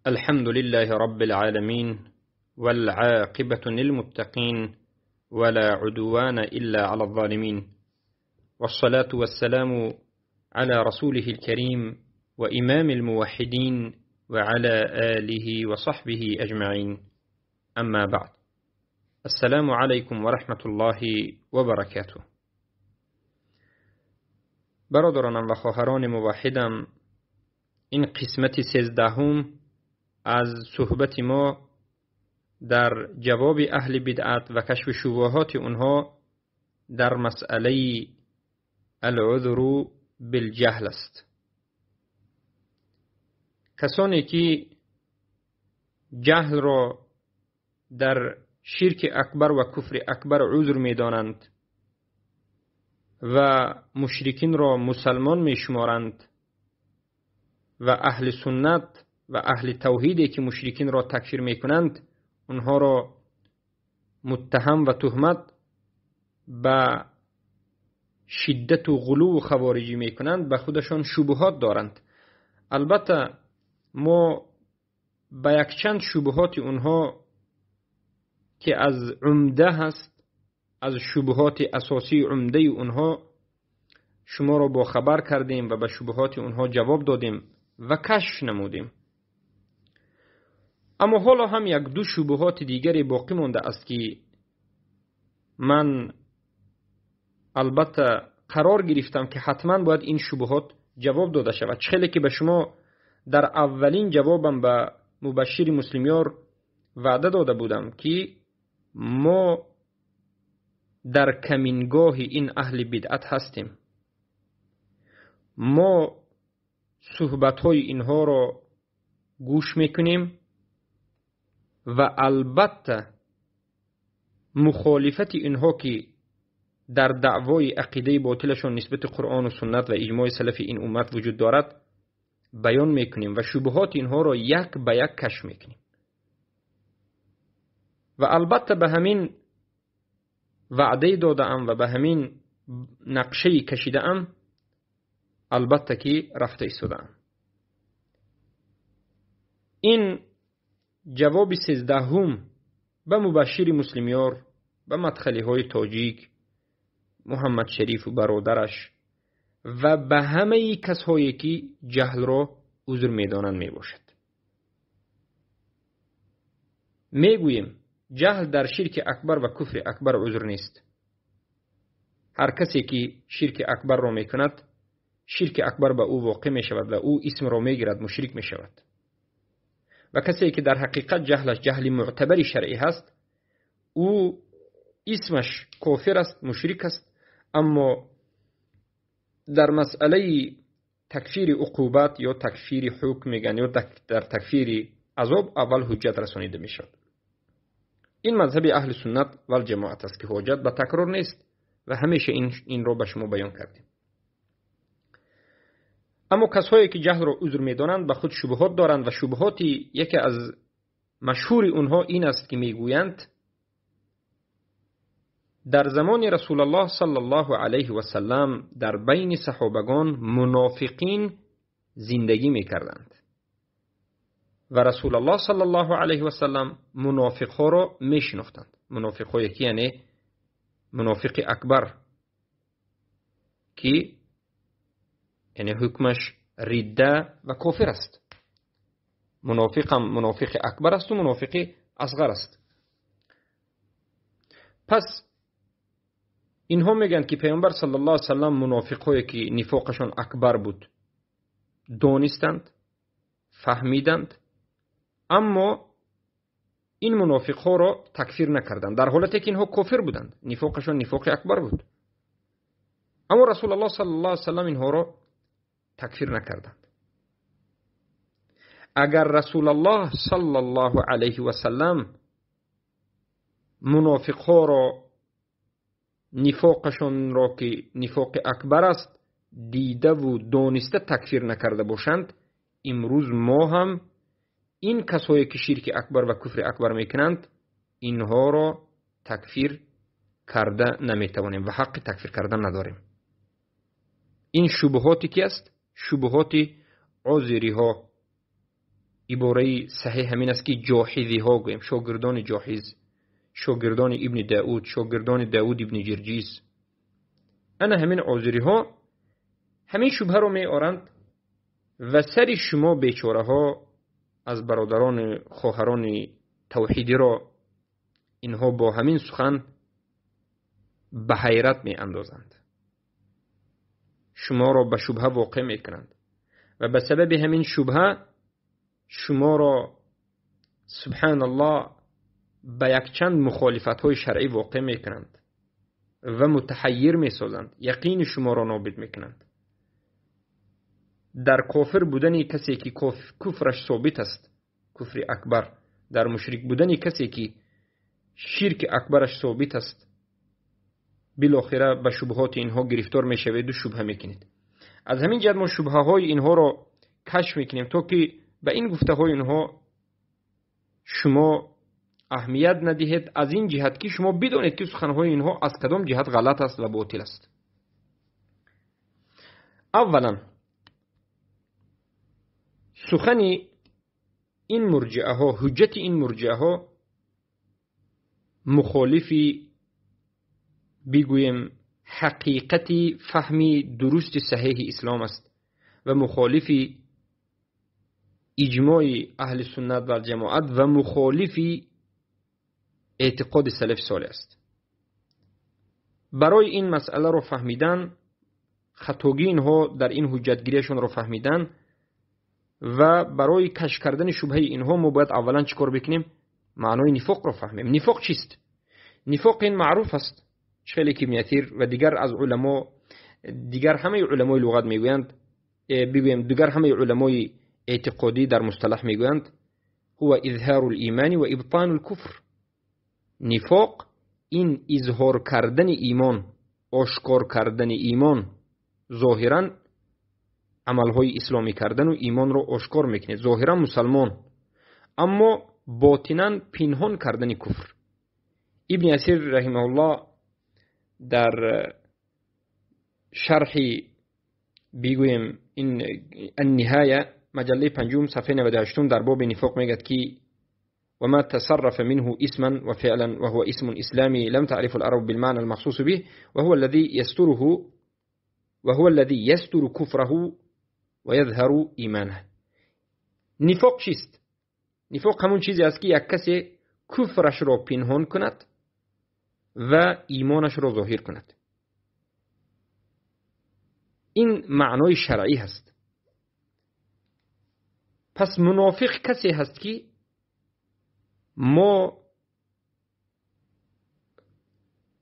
الحمد لله رب العالمين، والعاقبة للمتقين، ولا عدوان إلا على الظالمين، والصلاة والسلام على رسوله الكريم وإمام الموحدين وعلى آله وصحبه أجمعين. أما بعد، السلام عليكم ورحمة الله وبركاته. برادرانم و خواهران موحدم، این قسمت 13 از صحبت ما در جواب اهل بدعت و کشف شبهات اونها در مسئله العذر بالجهل است. کسانی که جهل را در شرک اکبر و کفر اکبر عذر می‌دانند و مشرکین را مسلمان می‌شمارند و اهل سنت و اهل توحیدی که مشرکین را تکفیر می‌کنند اونها را متهم و تهمت به شدت و غلو و خوارجی می‌کنند، به خودشان شبهات دارند. البته ما به یکچند شبهات اونها که از عمده هست، از شبهات اساسی عمده اونها شما را با خبر کردیم و به شبهات اونها جواب دادیم و کشف نمودیم. اما حالا هم یک دو شبهات دیگری باقی مانده است که من البته قرار گرفتم که حتما باید این شبهات جواب داده شود. چه که به شما در اولین جوابم به مبشر مسلمیار وعده داده بودم که ما در کمینگاه این اهل بدعت هستیم، ما صحبت‌های اینها را گوش میکنیم و البته مخالفت اینها که در دعوای عقیده باطلشان نسبت قرآن و سنت و اجماع سلف این امت وجود دارد بیان میکنیم و شبهات اینها را یک به یک کشف میکنیم. و البته به همین وعده دادم و به همین نقشه کشیدم، البته که رفته ایستادم. این جواب 13 به مبشر مسلمیار، به مدخلی های تاجیک، محمد شریف و برادرش و به همه کسایی که جهل را عذر میدانند می باشد. میگوییم جهل در شرک اکبر و کفر اکبر عذر نیست. هر کسی که شرک اکبر را میکند، شرک اکبر به او واقع می شود و او اسم را میگیرد، مشرک می شود. و کسی که در حقیقت جهلش جهل معتبر شرعی هست، او اسمش کافر است، مشرک است، اما در مسئله تکفیر عقوبت یا تکفیر حکم میگن یا در تکفیر عذاب اول حجت رسانیده می شود. این مذهب اهل سنت و الجماعت است که حجت به تکرار نیست و همیشه این را به شما بیان کردیم. اما کسایی که جهل را عذر میدانند به خود شبهات دارند و شبهات یکی از مشهور اونها این است که میگویند در زمان رسول الله صلی الله علیه و سلم در بین صحابگان منافقین زندگی میکردند و رسول الله صلی الله علیه و سلم منافقها را میشناختند. منافقها یکی یعنی منافق اکبر که یعنی حکمش رده و کافر است. منافق هم منافق اکبر است و منافق اصغر است. پس اینها میگن که پیامبر صلی الله علیه و سلم منافقهایی که نفاقشان اکبر بود دانستند، فهمیدند، اما این منافقها را تکفیر نکردند در حالتی که اینها کافر بودند، نفاقشان نفاق اکبر بود. اما رسول الله صلی الله علیه و سلم اینها را تکفیر نکردند. اگر رسول الله صلی الله علیه و سلم منافقها را نفاقشان را که نفاق اکبر است دیده و دانسته تکفیر نکرده باشند، امروز ما هم این کسایی که شرک اکبر و کفر اکبر میکنند اینها را تکفیر کرده نمیتوانیم و حق تکفیر کردن نداریم. این شبهاتی که است، شبهات عذری ها ибораи саҳеҳ ҳамин аст, ки ҷоҳизиҳо гӯем, шогирдони ҷоҳиз, шогирдони ибни Дауд, шогирдони Дауд ибни Ҷирҷиз. Ана ҳамин озириҳо ҳамин шубҳаро меоранд ва сари шумо бечораҳо аз бародарони хоҳарони тавҳидиро инҳо бо ҳамин сухан ба ҳайрат меандозанд. Шуморо ба шубҳа воқеъ мекунанд ва ба сабаби ҳамин шубҳа шуморо субҳаналлоҳ ба якчанд мухолифатҳои шаръӣ воқеъ мекунанд ва мутаҳаййир месозанд, яқини шуморо нобид мекунанд. Дар кофир будани касе ки куфраш собит аст, куфри акбар, дар мушрик будани касе ки ширки акбараш собит аст, билохира ба шубҳоти инҳо гирифтор мешаведу шубҳа мекунед. Аз ҳамин ҷиҳат мо шубҳаҳои инҳоро кашф мекунем, то ки ба ин гуфтаҳои инҳо шумо аҳамият надиҳед, аз ин ҷиҳат ки шумо бидонед ки суханҳои инҳо аз кадом ҷиҳат ғалат аст ва ботил аст. Аввалан, сухани ин мурҷиаҳо, ҳуҷҷати ин мурҷиаҳо мухолифи бигӯем ҳақиқати фаҳми дурусти саҳеҳи ислом аст ва мухолифи иҷмои аҳли суннат вал ҷамоат ва мухолифи эътиқоди салафи солеҳ аст. Барои ин масъаларо фаҳмидан, хатогии инҳо дар ин ҳуҷҷатгириашонро фаҳмидан ва барои кашф кардани шубҳаи инҳо мо бояд аввалан чӣ кор бикунем? Маънои нифоқро фаҳмем. Нифоқ чист? Нифоқ ин маъруф аст. Хеле ки ибни Асир ва дигар аз уламо, дигар ҳамаи уламои луғат мегӯянд, бигӯем дигар ҳамаи уламои эътиқодӣ дар мусталаҳ мегӯянд, ҳува изҳару л-имани ва ибтану л-куфр. Нифоқ ин изҳор кардани имон, ошкор кардани имон, зоҳиран амалҳои исломӣ кардану имонро ошкор мекунед, зоҳиран мусалмон, аммо ботинан пинҳон кардани куфр. Ибни Асир раҳимаҳуллоҳ дар шарҳи бигӯем ин Анниҳоя маҷаллаи панҷум сафҳаи 98 дар боби нифоқ мегӯяд ки وما تصرف منه اسما وفعلا وهو اسم إسلامي لم تعرف العرب بالمعنى المخصوص به وهو الذي يستره وهو الذي يستر كفره ويظهر إيمانه. نفاق چیست؟ نفاق همون چیزی است که یک کسی کفرش را پنهان کند و ایمانش را ظاهر کند. این معنای شرعی هست. پس منافق کسی هست که ما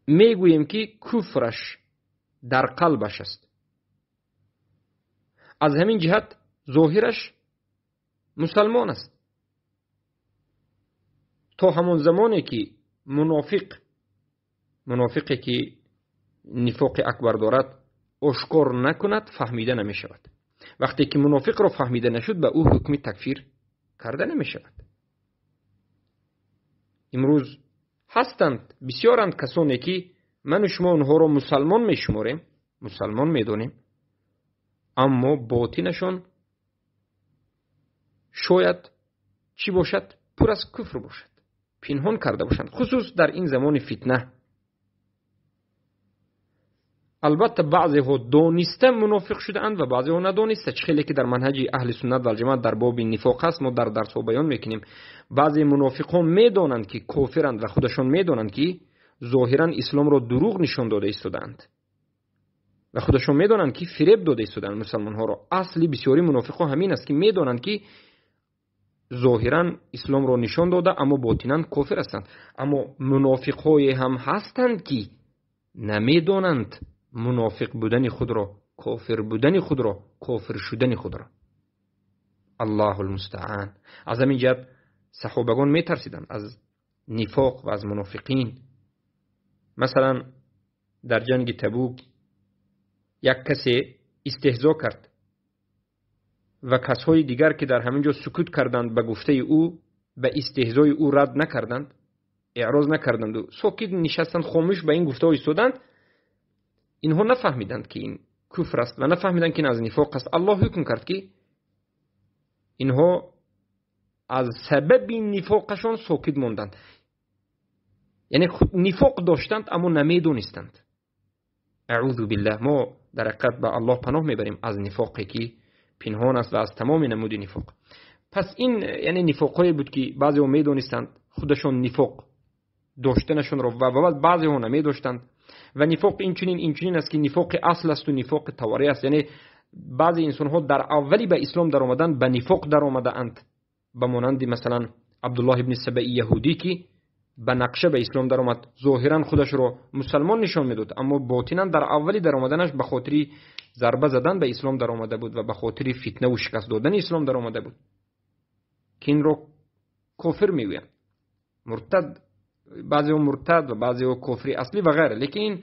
میگوییم که کفرش در قلبش است، از همین جهت ظاهرش مسلمان است. تا همون زمانی که منافقی که نفاق اکبر دارد آشکار نکند فهمیده نمی شود. وقتی که منافق را فهمیده نشد به او حکم تکفیر کرده نمی شود. امروز هستند بسیارند کسانی که من و شما آنها را مسلمان می شماریم، مسلمان می دانیم، اما باطنشان شاید چی باشد؟ پر از کفر باشد، پنهان کرده باشند، خصوص در این زمان فتنه. البته بعضی ها دانسته منافق شده‌اند و بعضی ها ندانسته. چه خیلی که در منهج اهل سنت و جماعت در باب نفاق هست ما در درس ها بیان میکنیم. بعضی منافقان میدانند که کافرند و خودشان میدانند که ظاهرا اسلام را دروغ نشان داده ایستادند و خودشان میدانند که فریب داده ایستادند مسلمان ها را. اصلی بسیاری منافقان همین است که میدانند که ظاهرا اسلام را نشان داده اما باطنا کافر هستند. اما منافق های هم هستند که نمیدانند منافق بودن خود را، کافر بودن خود را، کافر شدن خود را. الله المستعان. از همین جهت صحابگان میترسیدند از نفاق و از منافقین. مثلا در جنگ تبوک یک کسی استهزا کرد و کسهای دیگر که در همینجا سکوت کردند به گفته او، به استهزای او رد نکردند، اعراض نکردند و ساکت نشستند، خاموش به این گفته ها ایستادند. اینها نفهمیدند که این کفر است و نفهمیدند که این از نفاق است. الله حکم کرد که اینها аз сабаби нифоқашон сокит монданд. Яъне нифоқ доштанд, аммо намедонистанд. Аъузу биллаҳ, мо дар ҳақиқат ба Аллоҳ паноҳ мебарем аз нифоқе ки пинҳон аст ва аз тамоми намуди нифоқ. Пас ин яъне нифоқҳое буд ки баъзеҳо медонистанд худашон нифоқ доштанашонро ва баъзеҳо намедоштанд. Ва нифоқ инчунин аст ки нифоқи асл аст ва нифоқи таварӣ аст. Яъне баъзе инсонҳо дар аввали ба ислом даромадан ба нифоқ даромадаанд, ба монанди масалан Абдуллоҳ ибни Сабаи яҳудӣ ки ба нақша ба ислом даромад, зоҳиран худашро мусалмон нишон медод, аммо ботинан дар аввали даромаданаш ба хотири зарба задан ба ислом даромада буд ва ба хотири фитнаву шикаст додани ислом даромада буд, ки инро кофир мегӯянд, муртад, баъзеҳо муртад ва баъзеҳо кофири аслӣ ва ғайра, лекин ин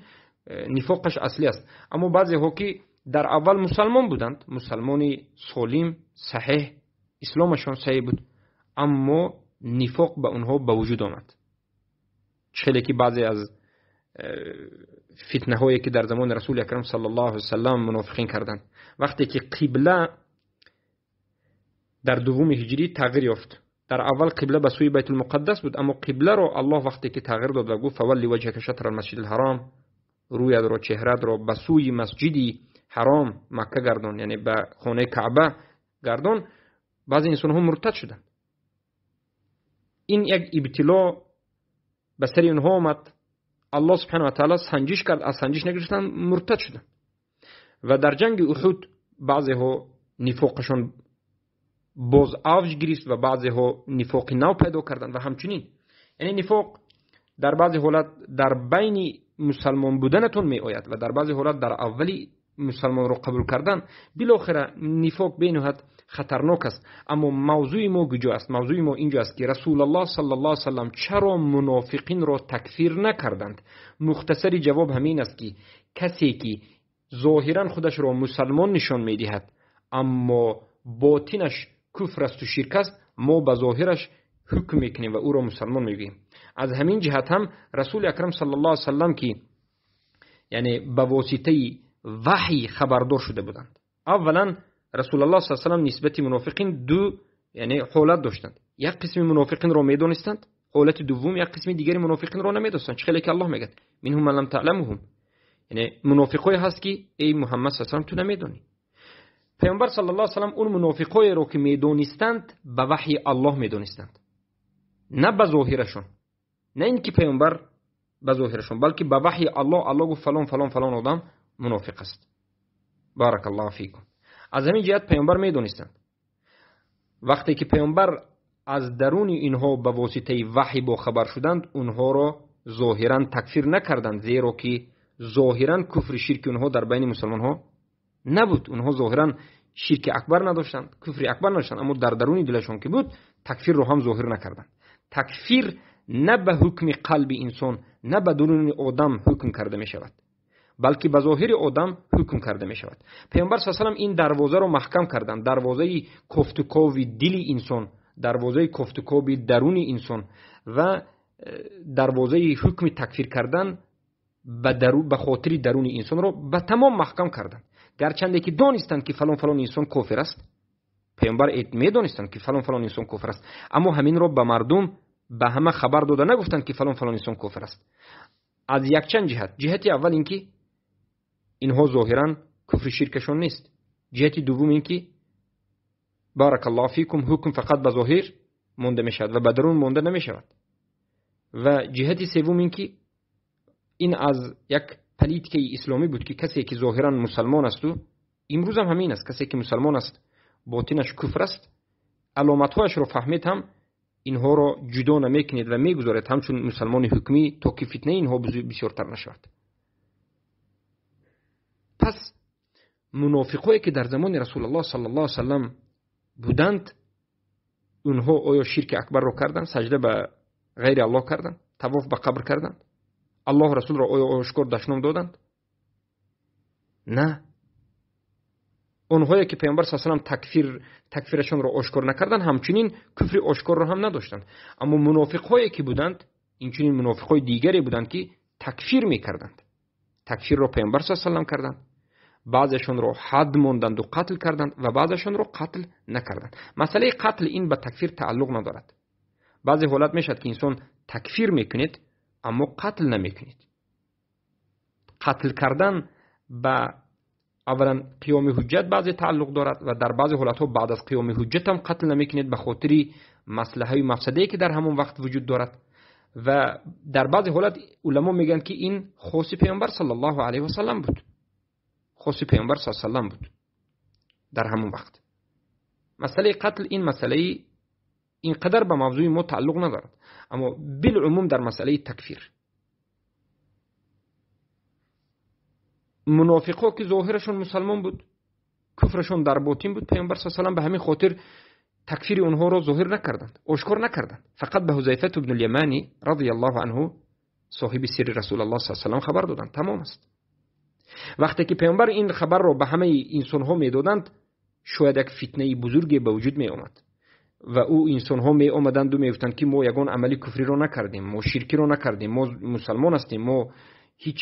нифоқаш аслӣ аст. Аммо баъзеҳо ки дар аввал мусалмон буданд, мусалмони солим, саҳеҳ, исломашон саҳеҳ буд, аммо нифоқ ба онҳо ба вуҷуд омад. Хеле ки баъзе аз фитнаҳое ки дар замони Расули Акрам саллаллоҳу алайҳи васаллам мунофиқин карданд, вақте ки қибла дар дуввуми ҳиҷрӣ тағйир ёфт, дар аввал қибла ба сӯи Байтулмуқаддас буд, аммо қибларо Аллоҳ вақте ки тағйир дод ва гуфт фавалли ваҷҳака шатра алмасҷиди алҳаром, рӯятро, чеҳратро ба сӯи масҷиди ҳаром Макка гардон, яъне ба хонаи Каъба гардон, баъзе инсонҳо муртад шуданд. Ин як ибтило ба сари онҳо омад. Аллоҳ субҳанаҳу ва таъала санҷиш кард, аз санҷиш нагирифтанд, муртад шуданд. Ва дар ҷанги Уҳуд баъзеҳо нифоқашон боз авҷ гирифт ва баъзеҳо нифоқи нав пайдо карданд ва ҳамчунин. Яъне нифоқ дар баъзе ҳолат дар байни мусалмон буданатон меояд ва дар баъзе ҳолат дар аввали мусалмонро қабул кардан. Билохира нифоқ бениҳоят хатарнок аст. Аммо мавзӯи мо куҷо аст? Мавзӯи мо инҷо аст ки Расулуллоҳ саллаллоҳу алайҳи васаллам чаро мунофиқинро такфир накарданд? Мухтасари ҷавоб ҳамин аст ки касе ки зоҳиран худашро мусалмон нишон медиҳад, аммо ботинаш куфр аст ва ширк аст, мо ба зоҳираш ҳукм мекунем ва ӯро мусалмон мегӯем. Аз ҳамин ҷиҳат ҳам Расули Акрам саллаллоҳу алайҳи васаллам ки яъне ба воситаи ваҳй хабардор шуда буданд, аввалан Расулуллоҳ саллаллоҳу алайҳи васаллам нисбати мунофиқин ду яъне ҳолат доштанд. Як қисми мунофиқинро медонистанд, ҳолати дуввум як қисми дигари мунофиқинро намедонистанд. Чӣ хеле ки Аллоҳ мегӯяд минҳум ман лам таъламуҳум, яъне мунофиқое ҳаст ки эй Муҳаммад саллаллоҳу алайҳи васаллам ту намедонӣ. Паёмбар саллаллоҳу алайҳи васаллам он мунофиқоеро ки медонистанд ба ваҳйи Аллоҳ медонистанд, на ба зоҳирашон, на ин ки паёмбар ба зоҳирашон, балки ба ваҳйи Аллоҳ. Аллоҳ гуфт фалон фалон фалон одам мунофиқ аст. Баракаллоҳу фикум. Аз ҳамин ҷиҳат паёмбар медонистанд. Вақте ки паёмбар аз даруни инҳо ба воситаи ваҳй бохабар шуданд, онҳоро зоҳиран такфир накарданд, зеро ки зоҳиран куфри ширки онҳо дар байни мусалмонҳо набуд. Онҳо зоҳиран ширки акбар надоштанд, куфри акбар надоштанд, аммо дар даруни дилашон ки буд, такфирро ҳам зоҳир накарданд. Такфир на ба ҳукми қалби инсон, на ба даруни одам ҳукм карда мешавад, балки ба зоҳири одам ҳукм карда мешавад. Паёмбар саллаллоҳу алайҳи васаллам ин дарвозаро маҳкам карданд, дарвозаи кофтукови дили инсон, дарвозаи кофтукови даруни инсон ва дарвозаи ҳукми такфир кардан ба хотири даруни инсонро ба тамом маҳкам карданд. Гарчанде ки донистанд ки фалон фалон инсон кофир аст, паёмбар медонистанд ки фалон фалон инсон кофир аст, аммо ҳаминро ба мардум ба ҳама хабар дода нагуфтанд ки фалон фалон инсон кофир аст. Аз якчанд ҷиҳат. Ҷиҳати аввал ин ки инҳо зоҳиран куфри ширкашон нест. Ҷиҳати дуввум ин ки баракаллоҳу фикум ҳукм фақат ба зоҳир монда мешавад ва ба дарун монда намешавад. Ва ҷиҳати севум ин ки ин аз як политикаи исломӣ буд ки касе ки зоҳиран мусалмон асту, имрӯзам ҳамин аст, касе ки мусалмон аст ботинаш куфр аст, аломатҳояшро фаҳмед ҳам инҳоро ҷудо намекунед ва мегузоред ҳамчун мусалмони ҳукмӣ, то ки фитнаи инҳо бисёртар нашавад. Пас мунофиқое ки дар замони Расулуллоҳ саллаллоҳу алайҳи васаллам буданд, онҳо оё ширки акбарро карданд, саҷда ба ғайри Аллоҳ карданд, тавоф ба қабр карданд, Аллоҳ расулро оё ошкор дашном доданд? На. Онҳое ки паёмбар саллаллоҳу алайҳи васаллам такфирашонро ошкор накарданд, ҳамчунин куфри ошкорро ҳам надоштанд. Аммо мунофиқҳое ки буданд, инчунин мунофиқҳои дигаре буданд ки такфир мекарданд. Такфирро паёмбар саллаллоҳу алайҳи васаллам карданд. баъзешонро ҳад монданд ва қатл карданд ва баъзешонро қатл накарданд. Масъалаи қатл ин ба такфир тааллуқ надорад. Баъзе ҳолат мешавад, ки инсон такфир мекунед, аммо қатл намекунед. Қатл кардан ба аввалан қиёми ҳуҷҷат баъзе тааллуқ дорад ва дар баъзе ҳолатҳо баъд аз қиёми ҳуҷҷат ҳам қатл намекунед ба хотири маслаҳаи мафсадае, ки дар ҳамон вақт вуҷуд дорад. Ва дар баъзе ҳолат уламо мегӯянд, ки ин хоси паёмбар саллаллоҳу алайҳи васаллам буд. Хоси паёмбар саллаллоҳу алайҳи васаллам буд дар ҳамон вақт. Масъалаи қатл ин масъалаи ин қадар ба мавзӯи мо тааллуқ надорад, аммо билумум дар масъалаи такфир мунофиқҳо, ки зоҳирашон мусалмон буд, куфрашон дар ботин буд, паёмбар саллаллоҳу алайҳи васаллам ба ҳамин хотир такфири онҳоро зоҳир накарданд, ошкор накарданд. Фақат ба Ҳузайфа ибн ал-Ямани радияллоҳу анҳу, соҳиби сирри Расулуллоҳ саллаллоҳу алайҳи васаллам, хабар доданд. Тамом аст. Вақте ки паёмбар ин хабарро ба ҳамаи инсонҳо медоданд, шояд як фитнаи бузурге ба вуҷуд меомад ва ӯ инсонҳо меомаданду мегуфтанд, ки мо ягон амали куфриро накардем, мо ширкиро накардем, мо мусалмон ҳастем, мо ҳеҷ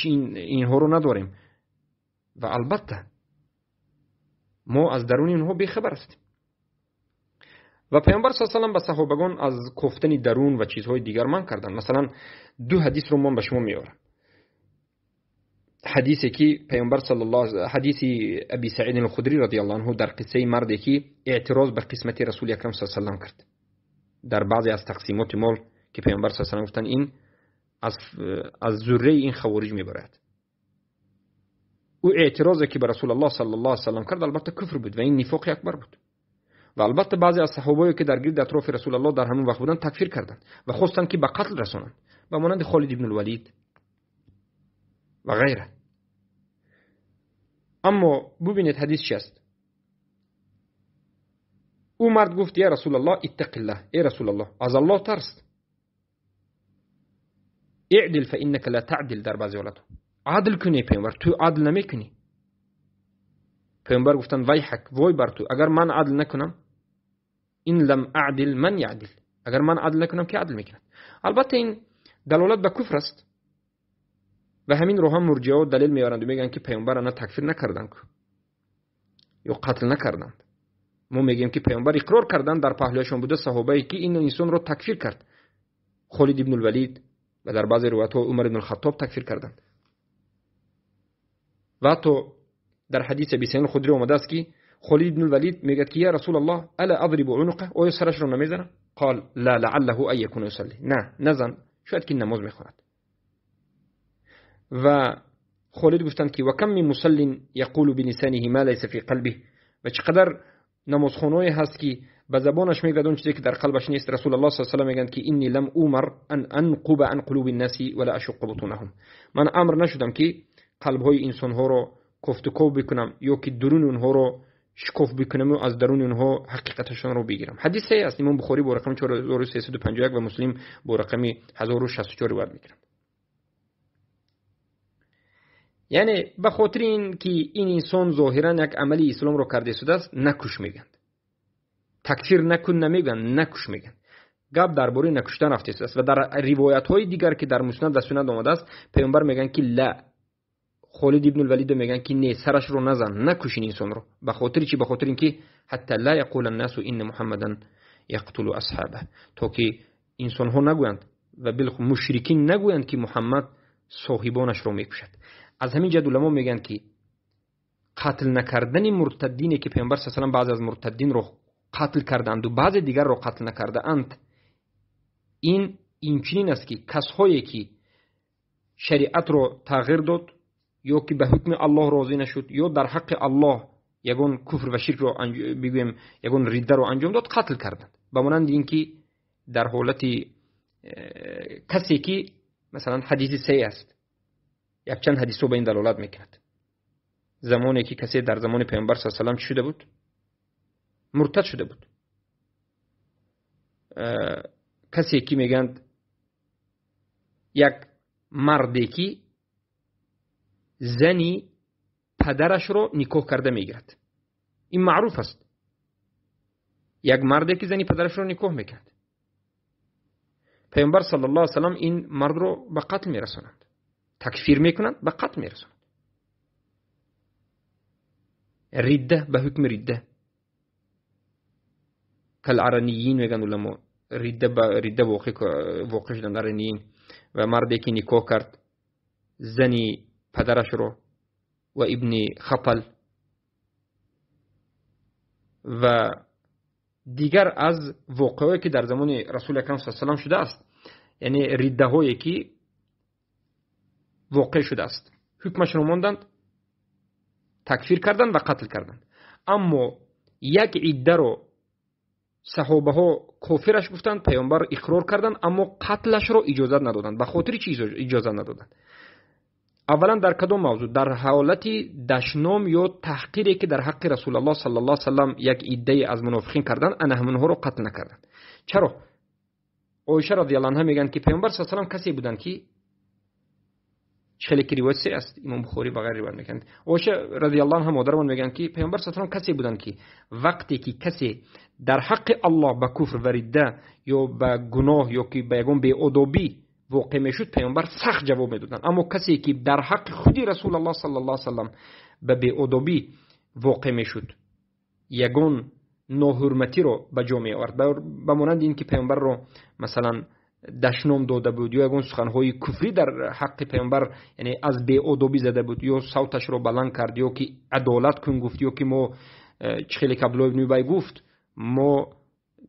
инҳоро надорем. Ва албатта мо аз даруни инҳо бехабар ҳастем. Ва паёмбар саллаллоҳу алайҳи васаллам ба саҳобагон аз кофтани дарун ва чизҳои дигар манъ карданд. Масалан, ду ҳадисро ман ба шумо меорам. Ҳадисе ки паёмбар саллаллоҳу ҳадиси Аби Саид ал-Худри радияллоҳу анҳу дар қиссаи марде, ки эътироз ба қисмати Расули Акрам саллаллоҳу алайҳи васаллам кард дар баъзе аз тақсимоти мол, ки паёмбар саллаллоҳу алайҳи васаллам гуфтанд, ин аз зурраи ин хавориҷ мебарояд. Ӯ эътирозе ки ба Расулуллоҳ саллаллоҳу алайҳи васаллам кард, албатта куфр буд ва ин нифоқи акбар буд. Ва албатта баъзе аз саҳобое, ки дар гирди атрофи Расулуллоҳ дар ҳамон вақт буданд, такфир карданд ва хостанд, ки ба қатл расонанд, ба монанди Холид ибн ал-Валид ва ғайра. Аммо бубинед, ҳадис чи аст. Ӯ мард гуфт: я Расулаллоҳ, иттақиллаҳ, эй Расулаллоҳ, аз Аллоҳ тарс. Иъдил фа иннака ла таъдил. Дар баъзе ҳолатҳо адл кунӣ, паёмбар, ту адл намекунӣ. Паёмбар гуфтанд: вайҳак, вой бар ту, агар ман адл накунам, ин лам аъдил ман яъдил, агар ман адл накунам, ки адл мекунад? Албатта ин далолат ба куфр аст ва ҳаминро ҳам мурҷиаҳо далел меоранд, мегӯянд, ки паёмбар ана такфир накарданд ё қатл накарданд. Мо мегӯем, ки паёмбар иқрор карданд, дар паҳлӯяшон буда саҳобае, ки ин инсонро такфир кард, Холид ибн ал-Валид, ва дар баъзе ривоятҳо Умар ибн ал-Хаттоб такфир карданд. Ва ҳатто дар ҳадиси Аби Саид ал-Худри омадааст, ки Холид ибн ал-Валид мегӯяд, ки я Расулаллоҳ, ала адрибу унуқа, оё сарашро намезанам? Қол ла, лааллаҳу ан якуна юсалли. На, назан, шояд ки намоз мехонад. Ва Холид гуфтанд, ки ва кам мин мусаллин яқулу билисаниҳи ма лайса фи қалбиҳ, ва чӣ қадар намозхоное ҳаст, ки ба забонаш мегӯяд он чизе, ки дар қалбаш нест. Расулаллоҳ саллаллоҳу алайҳи васаллам мегӯянд, ки инни лам умар ан анқуба ан қулуби ннаси ва ла ашуққа бутунаҳум, ман амр нашудам, ки қалбҳои инсонҳоро кофтуков бикунам ё ки дуруни онҳоро шикоф бикунаму аз даруни онҳо ҳақиқаташонро бигирам. Ҳадис саҳеҳ аст. Имом Бухорӣ бо рақами 4351 ва Муслим бо рақами 1064 ривоят мекунанд. Яъне ба хотири ин ки ин инсон зоҳиран як амали исломро карда истодааст, накуш мегӯянд. Такфир накун намегӯянд, накуш мегӯянд. Гап дар бораи накуштан рафта истодааст. Ва дар ривоятҳои дигар, ки дар Муснад ва Суннат омадааст, паёмбар мегӯянд, ки ла, Холид ибн ал-Валид мегӯянд, ки не, сарашро назан, накуш ин инсонро. Ба хотири чӣ? Ба хотири ин ки ҳатта ла яқула ннасу инна Муҳаммадан яқтулу асҳаба, то ки инсонҳо нагӯянд ва мушрикин нагӯянд, ки Муҳаммад соҳибонашро мекушад. Аз ҳамин ҷиҳат уламо мегӯянд, ки қатл накардани муртаддине, ки паёмбар саллаллоҳу алайҳи васаллам баъзе аз муртаддинро қатл кардаанду баъзе дигарро қатл накардаанд, ин инчунин аст, ки касҳое, ки шариатро тағйир дод ё ки ба ҳукми Аллоҳ розӣ нашуд ё дар ҳаққи Аллоҳ ягон куфр ва ширкро, бигӯем, ягон риддаро анҷом дод, қатл карданд. Ба монанди ин ки дар ҳолати касе, ки масалан ҳадиси саҳеҳ аст, якчанд ҳадисҳо ба ин далолат мекунад. Замоне ки касе дар замони паёмбар саллаллоҳу алайҳи васаллам чӣ шуда буд? Муртад шуда буд. Касе, ки мегӯянд, як марде, ки зани падарашро никоҳ карда мегирад, ин маъруф аст. Як марде, ки зани падарашро никоҳ мекунад, паёмбар саллаллоҳу алайҳи васаллам ин мардро ба қатл мерасонанд, такфир мекунанд, ба қатл мерасонанд. Ридда ба ҳукми ридда, калараниин мегӯянд уламо, ридда ба ридда воқеъ шуданд араниин. Ва марде ки никоҳ кард зани падарашро ва ибни Хатал ва дигар аз воқеаҳое ки дар замони Расули Акрам саллаллоҳу алайҳи васаллам шудааст, яъне риддаҳое ки воқеъ шудааст, ҳукмашро монданд, такфир карданд ва қатл карданд. Аммо як иддаро саҳобаҳо кофираш гуфтанд, паёмбар иқрор карданд, аммо қатлашро иҷозат надоданд. Ба хотири чӣ иҷозат надоданд? Аввалан дар кадом мавзӯъ? Дар ҳолати дашном ё таҳқире ки дар ҳаққи Расулуллоҳ саллаллоҳу алайҳи васаллам як иддае аз мунофиқин карданд, ана ҳамонҳоро қатл накарданд. Чаро? Оиша радиаллоҳу анҳа мегӯянд ки паёмбар саллаллоҳу алайҳи васаллам касе буданд ки хеле ки ривоят се аст, Имом Бухорӣ ва ғайр ривоят мекунанд. Оиша радиаллоҳу анҳа модарамон мегӯянд ки паёмбар саллаллоҳу алайҳи васаллам касе буданд ки вақте ки касе дар ҳаққи Аллоҳ ба куфр ва ридда ё ба гуноҳ ё ки ба ягон беодобӣ воқеъ мешуд, паёмбар сахт ҷавоб медоданд. Аммо касе ки дар ҳаққи худи Расулуллоҳ саллаллоҳу алайҳи васаллам ба беодобӣ воқеъ мешуд, ягон ноҳурматиро ба ҷо меовард, ба монанди ин ки паёмбарро масалан дашном дода буд ё ягон суханҳои куфрӣ дар ҳаққи паёмбар, яъне аз беодобӣ зада буд, ё савташро баланд кард, ё ки адолат кун гуфт, ё ки мо чӣ хеле ки Абдуллоҳ ибни Убай гуфт, мо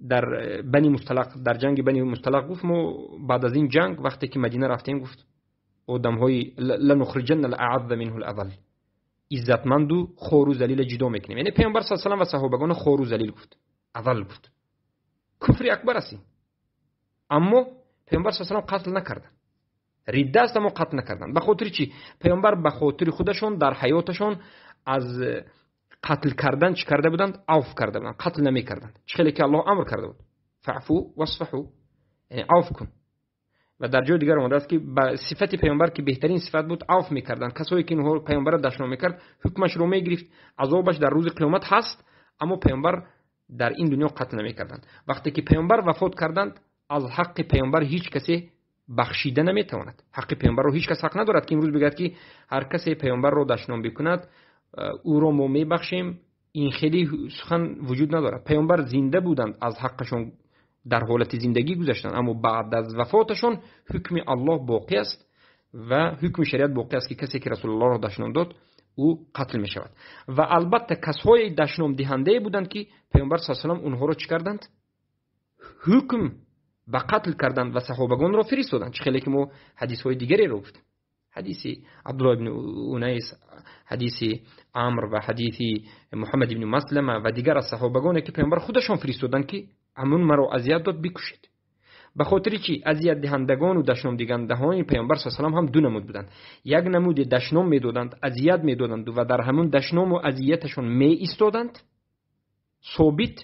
дар Бани Мусталақ, дар ҷанги Бани Мусталақ гуфт, мо баъд аз ин ҷанг вақте ки Мадина рафтем, гуфт одамҳои ланухриҷанна алаъазза минҳу алазал, иззатманду хору залила ҷудо мекунем. Яъне паёмбар саллаллоҳу алайҳи васаллам ва саҳобагона хору залил гуфт, азал гуфт. Куфри акбар аст ин. Аммо паёмбар саллаллоҳу алайҳи васаллам қатл накарданд. Ридда аст, аммо қатл накарданд. Ба хотири чӣ? Паёмбар ба хотири худашон дар ҳаёташон аз қатл кардан чӣ карда буданд? Авф карда буданд, қатл намекарданд. Чӣ хеле ки Аллоҳ амр карда буд, фаъфу васфаҳу, яъне авф кун. Ва дар ҷои дигар омадааст ки ба сифати паёмбар ки беҳтарин сифат буд, авф мекарданд. Касое ки инҳо паёмбарро дашном мекард, ҳукмашро мегирифт, азобаш дар рӯзи қиёмат ҳаст, аммо паёмбар дар ин дунё қатл намекарданд. Вақте ки паёмбар вафот карданд, аз ҳаққи паёмбар ҳеҷ касе бахшида наметавонад. Ҳаққи паёмбарро ҳеҷ кас ҳақ надорад ки имрӯз бигӯяд ки ҳар касе паёмбарро дашном бикунад, ӯро мо мебахшем. Ин хеле сухан вуҷуд надорад. Паёмбар зинда буданд, аз ҳаққашон дар ҳолати зиндагӣ гузаштанд, аммо баъд аз вафоташон ҳукми Аллоҳ боқӣ аст ва ҳукми шариат боқӣ аст ки касе ки Расулуллоҳро дашном дод, ӯ қатл мешавад. Ва албатта касҳои дашномдиҳандае буданд ки паёмбар саллаллоҳу алайҳи васаллам онҳоро чӣ карданд? Ҳукм ба қатл карданд ва саҳобагонро фиристоданд. Чӣ хеле ки мо ҳадисҳои дигареро гуфтем, ҳадиси Абдуллоҳ ибни Унайс, ҳадиси Амр ва ҳадиси Муҳаммад ибни Маслама ва дигар аз саҳобагоне ки паёмбар худашон фиристоданд ки ҳамун маро азият дод, бикушед. Ба хотири чӣ? Азиятдиҳандагону дашномдиҳандагони паёмбар саллаллоҳу алайҳи васаллам ҳам ду намуд буданд. Як намуди дашном медоданд, азият медоданд ва дар ҳамун дашному азияташон меистоданд собит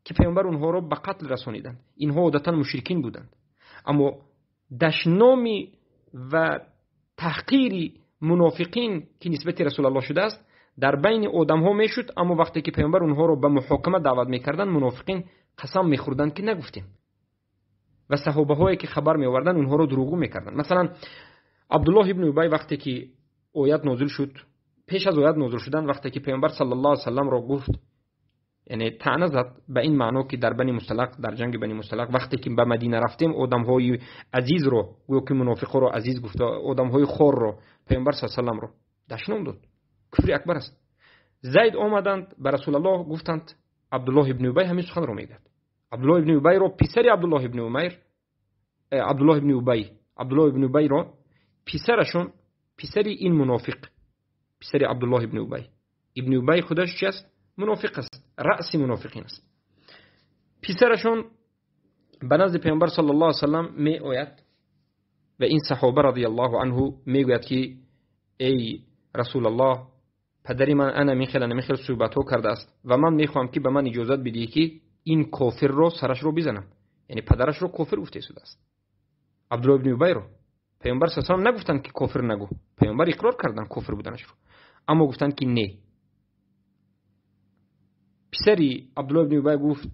ки паёмбар онҳоро ба қатл расониданд. Инҳо одатан мушрикин буданд. Аммо дашноми ва таҳқири мунофиқин ки нисбати Расулуллоҳ шудааст, дар байни одамҳо мешуд, аммо вақте ки паёмбар онҳоро ба муҳокима даъват мекарданд, мунофиқин қасам мехӯрданд ки нагуфтем. Ва саҳобаҳое ки хабар меоварданд, онҳоро дурӯғгӯ мекарданд. Масалан, Абдуллоҳ ибни Убай вақте ки оят нозил шуд, пеш аз оят нозил шудан, вақте ки паёмбар саллаллоҳу алайҳи васалламро гуфт, яъне таъна зад ба ин маъно ки дар Бани Мусталақ, дар ҷанги Бани Мусталақ вақте ки ба Мадина рафтем, одамҳои азизро, гӯё ки мунофиқҳоро азиз гуфта, одамҳои хорро, паёмбар саллаллоҳу алайҳи васалламро дашном дод. Куфри акбар аст. Зайд омаданд ба Расулуллоҳ, гуфтанд Абдуллоҳ ибни Убай ҳамин суханро мегӯяд. Абдуллоҳ ибни Убайро писари Абдуллоҳ ибни Умайр, Абдуллоҳ ибни Убай, Абдуллоҳ ибни Убайро писарашон, писари ин мунофиқ, писари Абдуллоҳ ибни Убай. Ибни Убай худаш чи аст? Мунофиқ аст, раъси мунофиқин аст. Писарашон ба назди паёмбар саллаллоҳу алайҳи васаллам меояд ва ин саҳоба радиаллоҳу анҳу мегӯяд ки эй Расулаллоҳ, падари ман ана мин хел, ана мин хел суҳбатҳо кардааст ва ман мехоҳам ки ба ман иҷозат бидиҳӣ ки ин кофирро сарашро бизанам. Яъне падарашро кофир гуфта истодааст. Абдуллоҳ ибни Убайро паёмбар саллаллоҳу алайҳи васаллам нагуфтанд ки кофир нагӯ. Паёмбар иқрор карданд кофир буданашро, аммо гуфтанд ки не. Писари Абдуллоҳ ибни Убай гуфт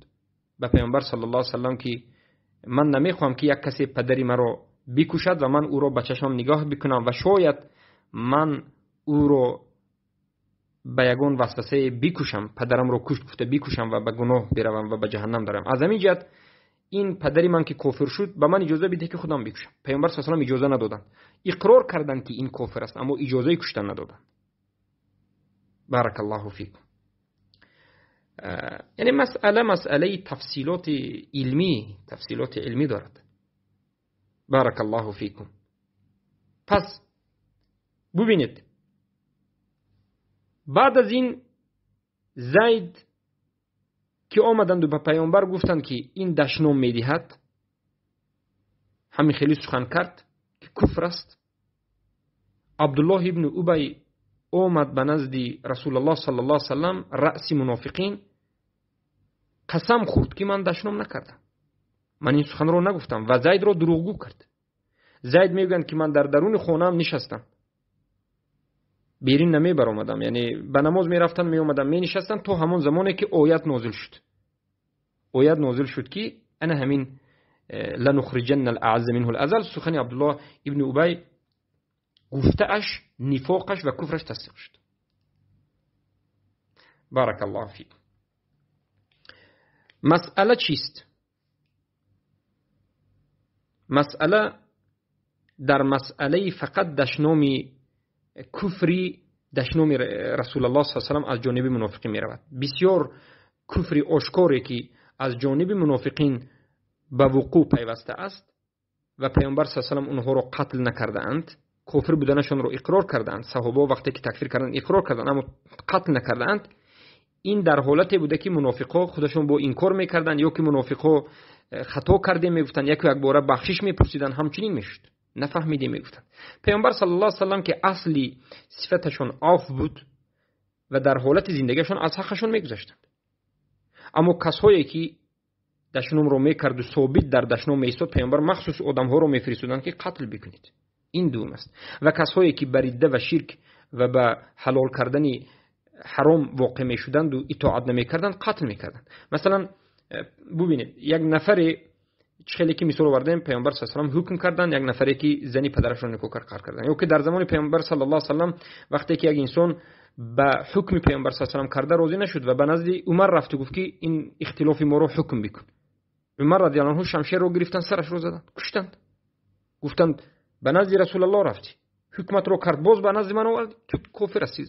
ба паёмбар саллаллоҳу алайҳи васаллам ки ман намехоҳам ки як касе падари маро бикушад ва ман ӯро ба чашмам нигоҳ бикунам ва шояд ман ӯро ба ягон васвасае бикушам, падарамро кушт гуфта бикушам ва ба гуноҳ биравам ва ба ҷаҳаннам дарам. Аз ҳамин ҷиҳат ин падари ман ки кофир шуд, ба ман иҷоза бидеҳ, ки худам бикушам. Паёмбар саллаллоҳу алайҳи васаллам иҷоза надоданд. Иқрор карданд, ки ин кофир аст, аммо иҷозаи куштан надоданд. Баракаллоҳу фикум. Яъне масъала масъалаи тафсилоти илмӣ, тафсилоти илмӣ дорад. Баракаллоҳу фикум. Пас бубинед, баъд аз ин Зайд ки омаданду ба паёмбар гуфтанд, ки ин дашном медиҳад, ҳамин хеле сухан кард, ки куфр аст. Абдуллоҳ ибни Убай омад ба назди Расулаллоҳ саллаллоҳу алайҳи васаллам, раъси мунофиқин, қасам хӯрд, ки ман дашном накардам, ман ин суханро нагуфтам, ва Зайдро дурӯғгӯ кард. Зайд мегӯянд, ки ман дар даруни хонаам нишастам, берин намебаромадам, яъне ба намоз мерафтам, меомадам, менишастам то ҳамон замоне ки оят нозил шуд. Оят нозил шуд, ки ана ҳамин ланухриҷанна алаъзза минҳу алазал, сухани Абдуллоҳ ибни Убай гуфтааш, нифоқаш ва куфраш тасдиқ шуд. Баракаллоҳу фикум. Масъала чист? Масъала дар масъалаи фақат дашноми куфри, дашноми Расулаллоҳ саллаллоҳу алайҳи васаллам аз ҷониби мунофиқин меравад. Бисёр куфри ошкоре ки аз ҷониби мунофиқин ба вуқӯъ пайваста аст ва паёмбар саллаллоҳу алайҳи васаллам онҳоро қатл накардаанд, кофир буданашонро иқрор кардаанд. Саҳобаҳо вақте ки такфир карданд, иқрор карданд, аммо қатл накардаанд. Ин дар ҳолате буда, ки мунофиқҳо худашон бо инкор мекарданд ё ки мунофиқҳо хато кардем мегуфтанд, яку якбора бахшиш мепурсиданд, ҳамчунин мешуд, нафаҳмидем мегуфтанд. Паёмбар саллаллоҳу алайҳи васаллам, ки асли сифаташон афв буд ва дар ҳолати зиндагиашон аз ҳаққашон мегузаштанд, аммо касҳое ки дашномро мекарду собит дар дашном меистод, паёмбар махсус одамҳоро мефиристоданд, ки қатл бикунед. Ин дуюм аст. Ва касҳое ки ба ридда ва ширк ва ба ҳалол кардани ҳаром воқеъ мешуданду итоат намекарданд, қатл мекарданд. Масалан, бубинед, як нафаре чӣ хеле ки мисол овардем, паёмбар саллаллоҳу алайҳи васаллам ҳукм карданд як нафаре ки зани падарашро никоҳ кард, қатл карданд. Ё ки дар замони паёмбар саллаллоҳу алайҳи васаллам вақте ки як инсон ба ҳукми паёмбар саллаллоҳу алайҳи васаллам карда розӣ нашуд ва ба назди Умар рафту гуфт, ки ин ихтилофи моро ҳукм бикун, Умар радиаллоҳу анҳу шамшерро гирифтанд, сарашро заданд, куштанд. Гуфтанд: ба назди Расулаллоҳ рафтӣ, ҳукматро кард, боз ба назди ман овардӣ, ту кофир ҳастӣ.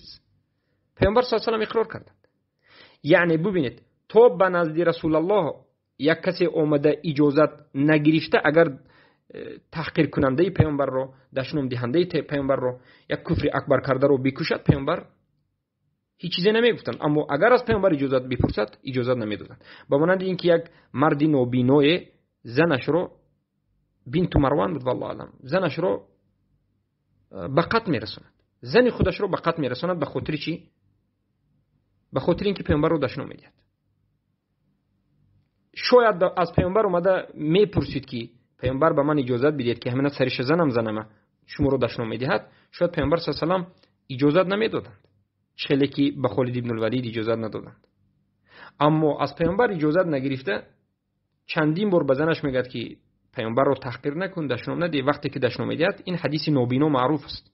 Паёмбар саллаллоҳу алайҳи васаллам иқрор карданд. Яъне бубинед, то ба назди Расулаллоҳ як касе омада иҷозат нагирифта, агар таҳқиркунандаи паёмбарро, дашномдиҳандаи паёмбарро, як куфри акбар кардаро бикушад, паёмбар ҳеҷ чизе намегуфтанд. Аммо агар аз паёмбар иҷозат бипурсад, иҷозат намедоданд. Ба монанди ин ки як марди нобиное занашро, бинту Марван буд, валлоҳу аълам, занашро ба қатл мерасонад, зани худашро ба қатл мерасонад. Ба хотири чӣ? Ба хотири ин ки паёмбарро дашном медиҳад. Шояд аз паёмбар омада мепурсид, ки паёмбар, ба ман иҷозат бидиҳед, ки ҳамина сариша занам, занама шуморо дашном медиҳад. Шояд паёмбар саллаллоҳу алайҳи васаллам иҷозат намедоданд, хеле ки ба Холид ибн Валид иҷозат надоданд. Аммо аз паёмбар иҷозат нагирифта чандин бор ба занаш мегӯяд, ки паёмбарро таҳқир накун, дашном надиҳ. Вақте ки дашном медиҳад, ин ҳадиси нобино маъруф аст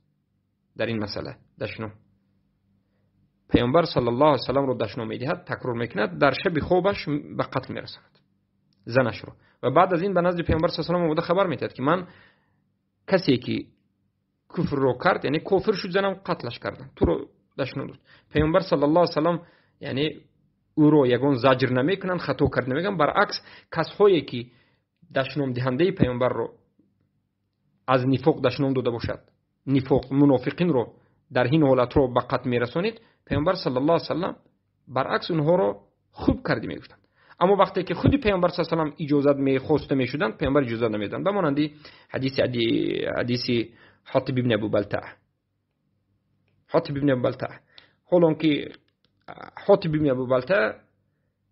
дар ин масъала, дашном паёмбар саллаллоҳу алайҳи васалламро дашном медиҳад, такрор мекунад, дар шаби хобаш ба қатл мерасонад занашро. Ва баъд аз ин ба назди паёмбар саллаллоҳу алайҳи васаллам омада хабар медиҳад, ки ман касе ки куфрро кард, яъне кофир шуд, занам қатлаш кардам, туро дашном дод. Паёмбар саллаллоҳу алайҳи васаллам яъне ӯро ягон заҷр намекунанд, хато кард намегӯянд. Баръакс, касҳое ки дашномдиҳандаи паёмбарро аз нифоқ дашном дода бошад, нифоқ мунофиқинро дар ин ҳолатро ба қатл мерасонид, паёмбар саллаллоҳу алайҳи васаллам баръакс онҳоро хуб кардӣ мегуфтанд. Аммо вақте ки худи паёмбар саллаллоҳу алайҳи васаллам иҷозат мехоста мешуданд, паёмбар иҷозат намедоданд. Ба монанди ҳадиси Ҳотиб ибн Абу Балтаа. Ҳотиб ибн Абу Балтаа, ҳолон ки Ҳотиб ибн Абу Балтаа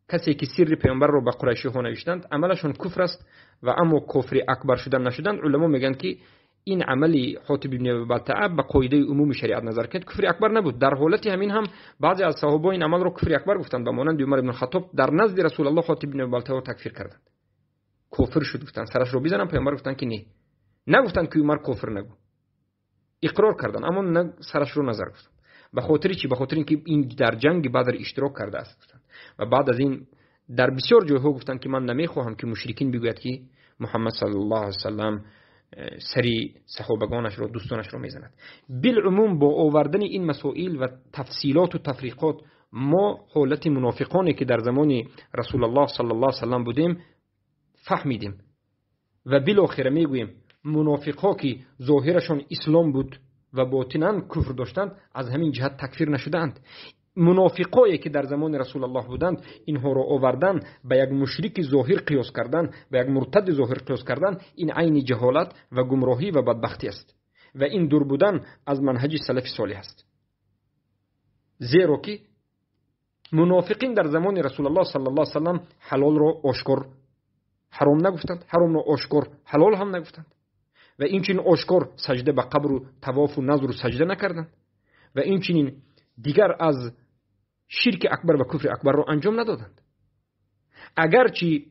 касе ки сирри паёмбарро ба қурайшиҳо навиштанд, амалашон куфр аст ва аммо кофри акбар шудан нашуданд. Уламо мегӯянд, ки ин амали Ҳотиб ибн Абу Балтаа ба қоидаи умуми шариат назар кунед, куфри акбар набуд. Дар ҳолати ҳамин ҳам баъзе аз саҳобаҳо ин амалро куфри акбар гуфтанд, ба монанди Умар ибн Хаттоб дар назди Расулаллоҳ Ҳотиб ибн Абу Балтааро такфир карданд, кофир шуд гуфтанд, сарашро бизанам. Паёмбар гуфтанд, ки не, нагуфтанд, ки Умар кофир нагӯ, иқрор карданд, аммо сарашро назар гуфтанд. Ба хотири чӣ? Ба хотири ин ки ин дар ҷанги Бадр иштирок кардааст, гуфтанд. Ва баъд аз ин дар бисёр ҷойҳо гуфтанд, ки ман намехоҳам, ки мушрикин бигӯяд, ки Муҳаммад саллаллоҳу алайҳи васаллам сари саҳобагонашро, дӯстонашро мезанад. Билумум бо овардани ин масоил ва тафсилоту тафриқот мо ҳолати мунофиқоне, ки дар замони Расулаллоҳ саллаллоҳу алайҳи васаллам будем, фаҳмидем. Ва билохира мегӯем, мунофиқҳо, ки зоҳирашон ислом буд ва ботинан куфр доштанд, аз ҳамин ҷиҳат такфир нашудаанд. Мунофиқое, ки дар замони Расулаллоҳ буданд, инҳоро овардан, ба як мушрики зоҳир қиёс кардан, ба як муртади зоҳир қиёс кардан, ин айни ҷаҳолат ва гумроҳӣ ва бадбахтӣ аст ва ин дур будан аз манҳаҷи салафи солиҳ аст. Зеро ки мунофиқин дар замони Расулаллоҳ саллаллоҳу алайҳи васаллам ҳалолро ошкор ҳаром нагуфтанд, ҳаромро ошкор ҳалол ҳам нагуфтанд ва инчунин ошкор саҷда ба қабру тавофу назру саҷда накарданд ва инчунин дигар аз ширки акбар ва куфри акбарро анҷом надоданд. Агарчи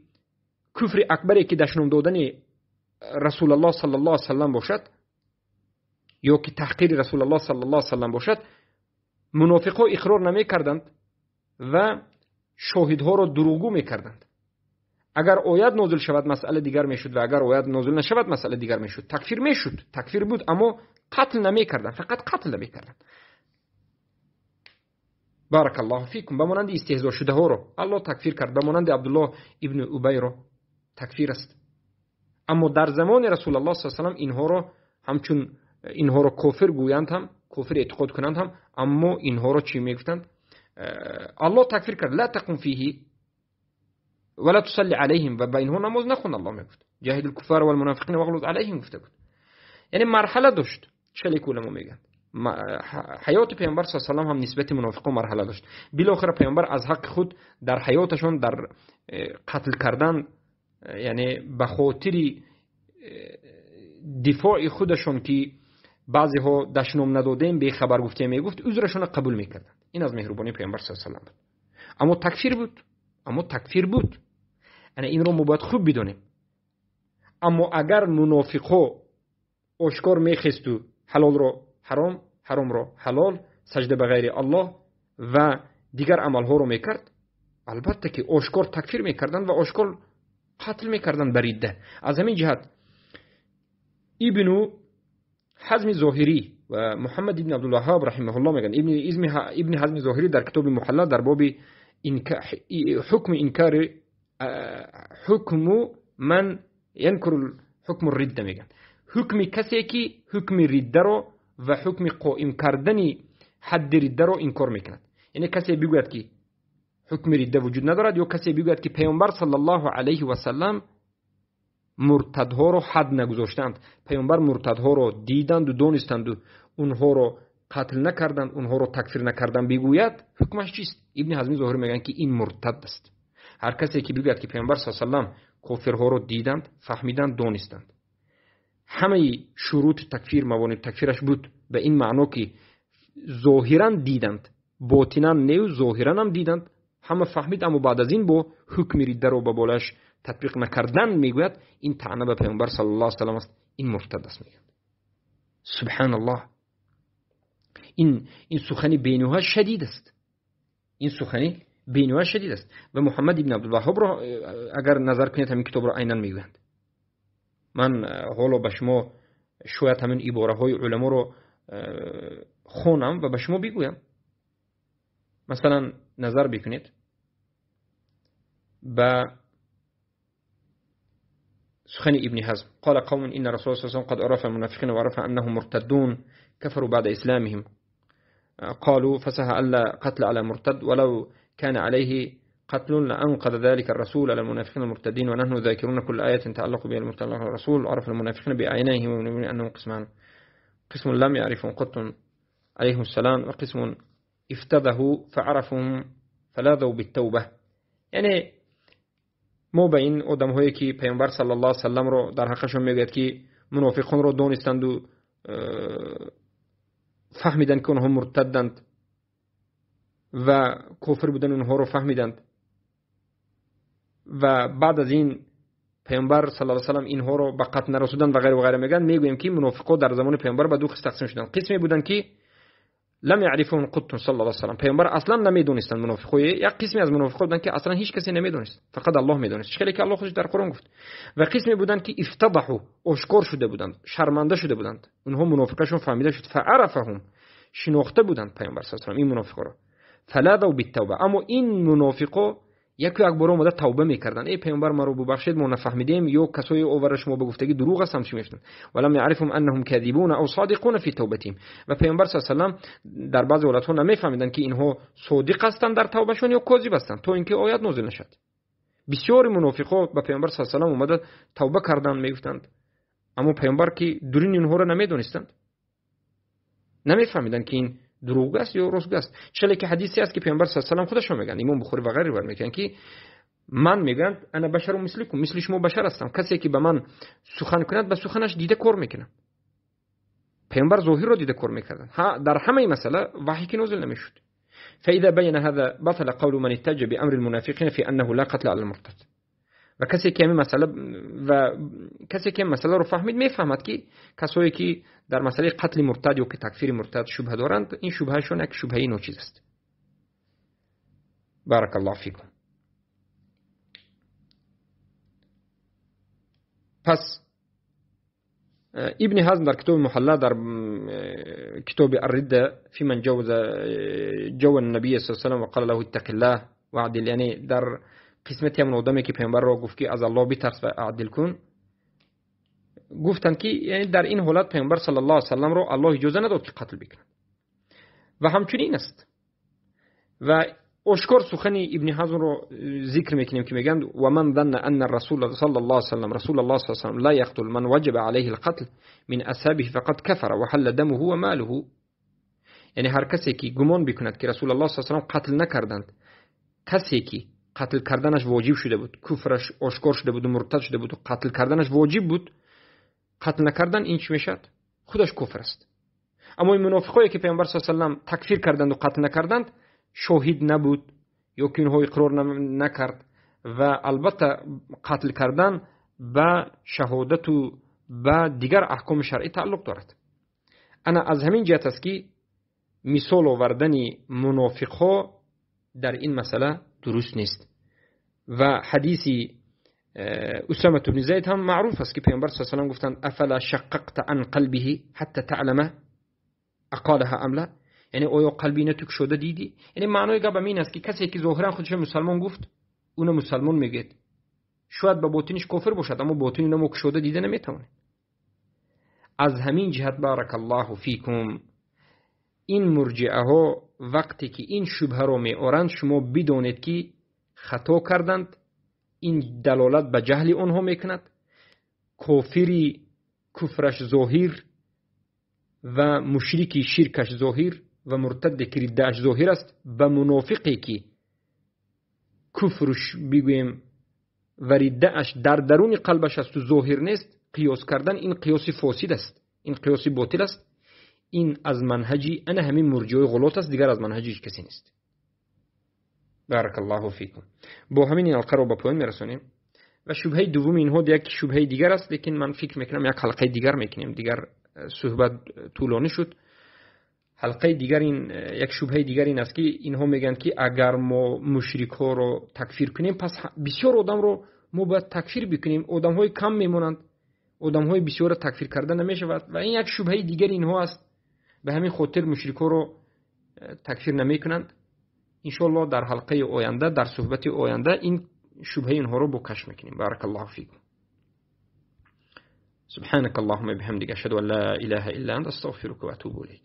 куфри акбаре, ки дашном додани Расулаллоҳ саллаллоҳу алайҳи васаллам бошад ё ки таҳқири Расулаллоҳ саллаллоҳу алайҳи васаллам бошад, мунофиқҳо иқрор намекарданд ва шоҳидҳоро дурӯғгӯ мекарданд. Агар оят нозил шавад, масъала дигар мешуд ва агар оят нозил нашавад, масъала дигар мешуд. Такфир мешуд, такфир буд, аммо қатл намекарданд, фақат қатл намекарданд. Баракаллоҳу фикум. Ба монанди истеҳзо шудаҳоро Аллоҳ такфир кард, ба монанди Абдуллоҳ ибни Убайро такфир аст. Аммо дар замони Расулаллоҳ саллаллоҳу алайҳи васаллам инҳоро ҳамчун инҳоро кофир гӯянд ҳам, кофир эътиқод кунанд ҳам, аммо инҳоро чӣ мегуфтанд? Аллоҳ такфир кард. Ла тақум фиҳи ва ла тусалли алайҳим, ва ба инҳо намоз нахон, Аллоҳ мегуфт. Ҷаҳидул куффар вал мунофиқин вағлуз алайҳим гуфта буд. Яъне марҳала дошт, чӣ ки уламо мегӯянд. Ҳаёти паёмбар саллаллоҳу алайҳи васаллам ҳам нисбати мунофиқон марҳала дошт. Билохира паёмбар аз ҳаққи худ дар ҳаёташон дар қатл кардан, яъне ба хотири дифои худашон, ки баъзеҳо дашном надодем, бехабар гуфтем мегуфт, узрашонро қабул мекарданд. Ин аз меҳрубонии паёмбар саллаллоҳу алайҳи васаллам буд. Аммо такфир буд, аммо такфир буд. Ана инро мо бояд хуб бидонем. Аммо агар мунофиқҳо ошкор мехесту ҳалолро ҳаром, ҳаромро ҳалол, саҷда ба ғайри Аллоҳ ва дигар амалҳоро мекард, албатта ки ошкор такфир мекарданд ва ошкор қатл мекарданд ба ридда. Аз ҳамин ҷиҳат Ибну Ҳазми Зоҳирӣ ва Муҳаммад ибн Абдулваҳҳоб раҳимаҳуллоҳ мегӯянд, Ибни Ҳазми Зоҳирӣ дар китоби Муҳалла дар боби ҳукми инкори ҳукму ман янкуру ҳукму ридда мегӯянд, ҳукми касе ки ҳукми риддаро ва ҳукми қоим кардани ҳадди риддаро инкор мекунад. Яъне касе бигӯяд, ки ҳукми ридда вуҷуд надорад, ё касе бигӯяд, ки паёмбар саллаллоҳу алайҳи васаллам муртадҳоро ҳад нагузоштанд, паёмбар муртадҳоро диданду донистанду онҳоро қатл накарданд, онҳоро такфир накарданд бигӯяд, ҳукмаш чист? Ибни Ҳазми Зоҳирӣ мегӯянд, ки ин муртад аст. Ҳар касе ки бигӯяд, ки паёмбар саллаллоҳу алайҳи васаллам кофирҳоро диданд, фаҳмиданд, донистанд, ҳамаи шурути такфир, мавонеи такфираш буд, ба ин маъно ки зоҳиран диданд, ботинан нею зоҳиран ҳам диданд, ҳама фаҳмид, аммо баъд аз ин бо ҳукми риддаро ба болояш татбиқ накардан мегӯяд, ин таъна ба паёмбар саллаллоҳу алайҳи васаллам аст, ин муртад аст мегӯянд. Субҳаналлоҳ. Ин сухани бениҳоят шадид аст. Ин сухани бениҳоят шадид аст. Ва Муҳаммад ибн Абдулваҳҳобро агар назар кунед, ҳамин китобро айнан мегӯянд. Ман ҳоло ба шумо шояд ҳамин ибораҳои уламоро хонам ва ба шумо бигӯям. Масалан, назар бикунед ба سخن ابن حزم. قال قوم إن رسول الله صلى الله عليه وسلم قد عرف المنافقين وعرف أنهم مرتدون كفروا بعد إسلامهم، قالوا فسها ألا قتل على مرتد ولو كان عليه قتل لأنقذ ذلك الرسول على المنافقين المرتدين، ونحن ذاكرون كل آية تعلق بها المرتد الرسول عرف المنافقين بأعينهم ومن أنهم قسمان، قسم لم يعرفهم قط عليهم السلام، وقسم افتده فعرفهم فلاذوا بالتوبة. یعنی мо ба ин одамҳое ки паёмбар саллаллоҳу алайҳи васалламро дар ҳаққашон мегӯяд, ки мунофиқонро донистанду фаҳмиданд, ки онҳо муртадданд ва кофир будани онҳоро фаҳмиданд, ва баъд аз ин паёмбар саллаллоҳу алайҳи васаллам инҳоро ба қатл нарасуданд ва ғайра ва ғайра мегӯянд, мегӯем, ки мунофиқҳо дар замони паёмбар ба ду қисм тақсим шуданд. Қисме буданд, ки لم يعرفهم قط صلى الله عليه وسلم. پیامبر اصلا نمیدونستند منافقای، یک قسمی از منافقا بودند که اصلا هیچ کسی نمیدونست، فقط الله میدونست، خیلی که الله خودش در قرآن گفت. و قسمی بودند که افتضحوا، آشکار شده بودند، شرمنده شده بودند، اونها منافقشون فهمیده شد. فعرفهم، شناخته بودند پیامبر صلی الله علیه و این منافقا را. فلاذوا بالتوبه، اما این منافقا یکی یک بار اومده توبه میکردن، ای پیامبر ما رو ببخشید ما نفهمیدیم، یا کسای اوور شما به گفتگی دروغ هستم چی میگفتن. ولم يعرفهم انهم كاذبون او صادقون في توبتهم. و پیامبر صلی الله علیه و سلم در بعضی حالت‌ها نمیفهمیدن که اینها صادق هستند در توبهشون یا کاذب هستند، تا اینکه آیات نازل نشد. بسیار منافقا به پیامبر صلی الله علیه و سلم اومده توبه کردن میگفتند، اما پیامبر که درون اینها را نمیدونستند، نمیفهمیدن که این دروغ است یا راست است. چون که حدیثی است که پیامبر صلی الله علیه و سلم خودشون میگن، امام بخاری و غیره روایت میکنن که من میگن انا بشر مثلکم، مثل شما بشر هستم، کسی که به من سخن کند به سخنش دیده کار میکنم. پیامبر ظاهر رو دیده کار میکردن، در همه مسئله وحی که نازل نمیشد. فاذا بين هذا بطل قول من اتج بامر المنافقين في انه لا قتل على المرتد. و کسی که همین مسئله و کسی که مسئله رو فهمید میفهمد که کسایی که در مسئله قتل مرتد یا که تکفیر مرتد شبهه دارند، این شبههشون یک شبهه ناچیز است. بارک الله فیکم. پس ابن حزم در کتاب محله در کتاب الرده فی من جوز جو النبی صلی الله علیه و سلم و قال له اتق الله وعدل، یعنی در قسمتی همون آدمی که پیامبر را گفت که از الله بترس و عدل کن، گفتند که یعنی در این حالت پیامبر صلی الله علیه و سلم را الله اجازه نداد که قتل بکنند و همچنین است. و آشکار سخن ابن حزم رو ذکر میکنیم که میگند و من ظن ان الرسول صلی الله علیه و سلم رسول الله صلی الله علیه و سلم لا يقتل من وجب عليه القتل من اصحابه فقد كفر وحل دمه وماله. یعنی هر کسی که گمان بکند که رسول الله صلی الله علیه و سلم قتل نکردند، کسی که قتل کردنش واجب شده بود، کفرش آشکار شده بود و مرتد شده بود و قتل کردنش واجب بود، قتل نکردن این چی میشد؟ خودش کفر است. اما این منافقایی که پیامبر صلی الله علیه و سلم تکفیر کردند و قتل نکردند، شاهد نبود یا که اینها اقرار نکرد و البته قتل کردن به شهادت و به دیگر احکام شرعی تعلق دارد. انا از همین جهت است که مثال آوردن منافقها در این مسئله درست نیست. و حدیث اسامه بن زید هم معروف است که پیامبر صلی الله علیه و سلم گفتند افلا شققت عن قلبه حتى تعلم اقالها ام لا، یعنی آیا قلبی نتوک شده دیدی؟ یعنی معنای گپ این است که کسی که ظاهرا خودش مسلمان گفت اون مسلمان میگه، شاید به باطنش کافر باشد اما باطن اینو شده دیده نمیتونه. از همین جهت بارک الله فیکم این مرجعه ها وقتی که این شبهه رو میآورند شما بدانید که خطا کردند، این دلالت به جهل آنها میکند. کافری کفرش ظاهر و مشرکی شرکش ظاهر و مرتد که ردهش ظاهر است، به منافقی که کفرش بگوییم و ردهش در درون قلبش است و ظاهر نیست قیاس کردن، این قیاس فاسد است، این قیاس باطل است. این از منهجی انا همین مرجعه غلط است، دیگر از منهج هیچ کسی نیست. بارک الله فیکم. با همین این حلقه رو به پایان میرسونیم و شبهه دوم اینها یک شبهه دیگر است، لیکن من فکر میکنم یک حلقه دیگر میکنیم، دیگر صحبت طولانی شد. حلقه دیگر این یک شبهه دیگر این است که اینها میگن که اگر ما مشرک ها رو تکفیر کنیم پس بسیار آدم رو ما باید تکفیر بکنیم، آدم های کم میمونند، آدم های بسیار را تکفیر کردن نمیشود و این یک شبهه دیگر اینها است. به همین خاطر مشرک ها رو تکفیر نمیکنند. ان شاء الله در حلقه آینده، در صحبت آینده این شبهه اینها رو بکش میکنیم. بارک الله فیکم. سبحانك اللهم بحمدك اشهد ان لا اله الا انت استغفرك واتوب اليك.